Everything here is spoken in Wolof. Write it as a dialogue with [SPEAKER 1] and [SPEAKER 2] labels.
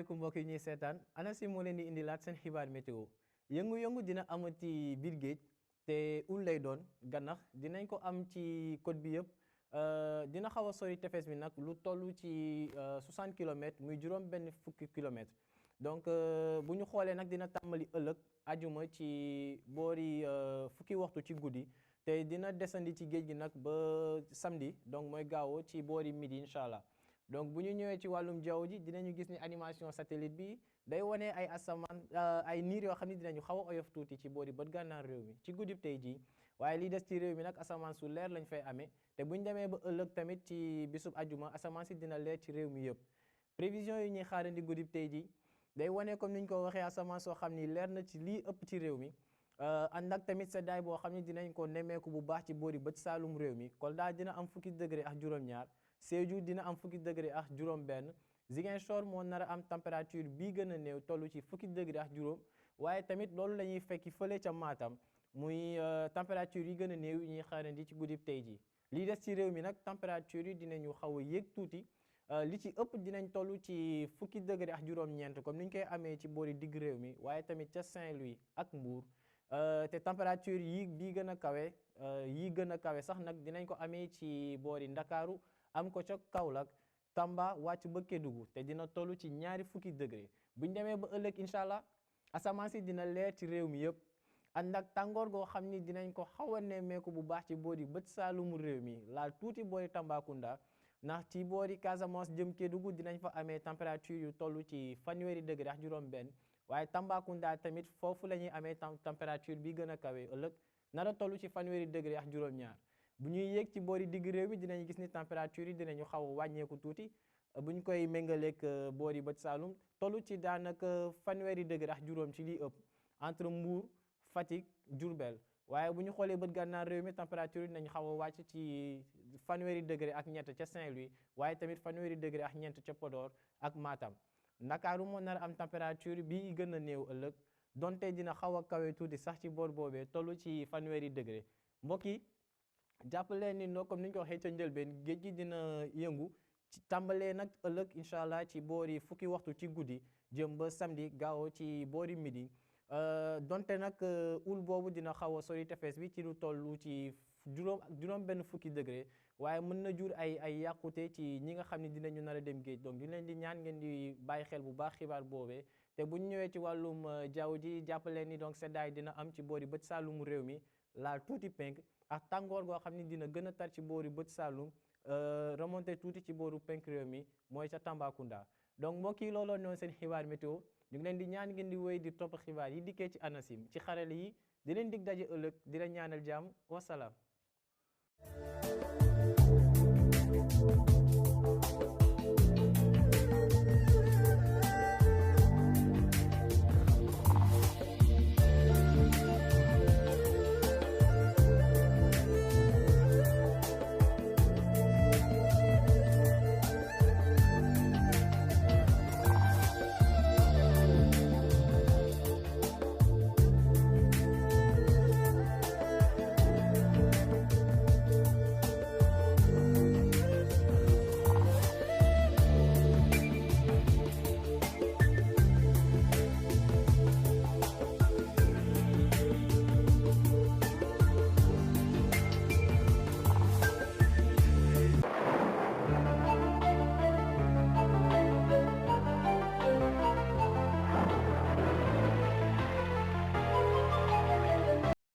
[SPEAKER 1] asalaamaaleykum mbokk yi ñuy seetaan ANACIM moo leen di indilaat seen xibaar météo yëngu-yëngu dina amati biir géej te ul lay doon gànnax dinañ ko am ci côte bi yëpp dina xaw a sori tefes bi nag lu toll ci 60 kilomètres muy juróom benn fukki kilomètres donc bu ñu xoolee nag dina tàmbali ëllëg ajuma ci boori fukki waxtu ci guddi te dina desandi ci géej gi nag ba samedi donc mooy gaaw ci boori midi incha allah. donc bu ñu ñëwee ci wàllum jaww ji dinañu gis ni animation satellite bi day wane ay asamaan ay niir yoo xam ne dinañu xaw a oyof tuuti ci boori bët gànnaar réew mi ci guddib tey jii waaye li des ci réew mi nag asamaan su leer lañ fay amee te bu ñu demee ba ëllëg tamit ci bisub ajuma asamaan si dina leer ci réew mi yëpp. prévision yi ñuy xaarandi guddib tey jii day wane comme ni ñu ko waxee asamaan soo xam ni leer na ci lii ëpp ci réew mi ànd ak tamit seddaay boo xam ne dinañ ko nemmeeku bu baax ci boori bët saalum réew mi Kolda dina am fukki degré ak juróom-ñaar. Sédhiou dina am fukki degré ak juróom-benn Ziguinchor moo nar a am température bii gën a néew toll ci fukki degré ak juróom waaye tamit loolu la ñuy fekki fële ca Matam muy température yi gën a néew yi ñuy xaarandi ci guddib tey jii. lii des ci réew mi nag température yi dinañu xaw a yéeg tuuti li ci ëpp dinañ toll ci fukki degré ak juróom-ñeent comme ni ñu koy amee ci boori digg réew mi waaye tamit ca Saint-Louis ak Mbour te température yi bii gën a kawe yi gën a kawe sax nag dinañ ko amee ci boori Ndakaaru am ko ca Kaolack Tamba wàcc ba Kédougou te dina toll ci ñaari fukki degré bu ñu demee ba ëllëg incha allah asamaan si dina leer ci réew mi yëpp ànd ak tàngoor goo xam ni dinañ ko xaw a nemmeeku bu baax ci boori bët saalumu réew mi laal tuuti boori Tambacounda ndax ci boori Casamance jëm Kédougou dinañ fa amee température yu toll ci fanweeri degré ak juróom-benn waaye Tambacounda tamit foofu la ñuy amee température bi gën a kawe ëllëg nar a toll ci fanweeri degré ak juróom-ñaar. bu ñuy yéeg ci boori digg réew mi dinañ gis ni température yi dinañu xaw a wàññeeku tuuti bu ñu koy méngaleeg boori bët Saalum toll ci daanaka fanweeri degré ak juróom ci lii ëpp entre Mbour Fatick Diourbel waaye bu ñu xoolee bët gànnaar réew mi température yi dinañ xaw a wàcc ci fanweeri degré ak ñett ca Saint-Louis waaye tamit fanweeri degré ak ñeent ca Podor ak Matam. Ndakaaru moo nar a am température bi gën a néew ëllëg donte dina xaw a kawe tuuti sax ci boor boobee toll ci fanweeri degré mbokk yi. jàppale ni noo comme ni ñu ko waxee ca njëlbeen géej gi dina yëngu ci tàmbalee nag ëllëg incha allah ci boori fukki waxtu ci guddi jëm ba samedi gaaw ci boori midi donte nag ul boobu dina xaw a sori tefes bi ci lu toll ci juróom benn fukki degré waaye mën na jur ay yàqute ci ñi nga xam ne dinañu nar a dem géej donc ñu leen di ñaan ngeen di bàyyi xel bu baax xibaar boobee te bu ñu ñëwee ci wàllum jaww ji jàppale ni donc seddaay dina am ci boori bët saalumu réew mi laal tuuti penk ak tàngoor goo xam ne dina gën a tar ci boori bët Saalum remonté tuuti ci booru penk réew mi mooy ca Tambacounda donc mbokk yi looloo noonu seen xibaar météo ñu ngi leen di ñaan ngeen di wéy di topp xibaar yi dikkee ci ANACIM ci xarale yi di leen dig daje ëllëg di leen ñaanal jàmm wasalaam.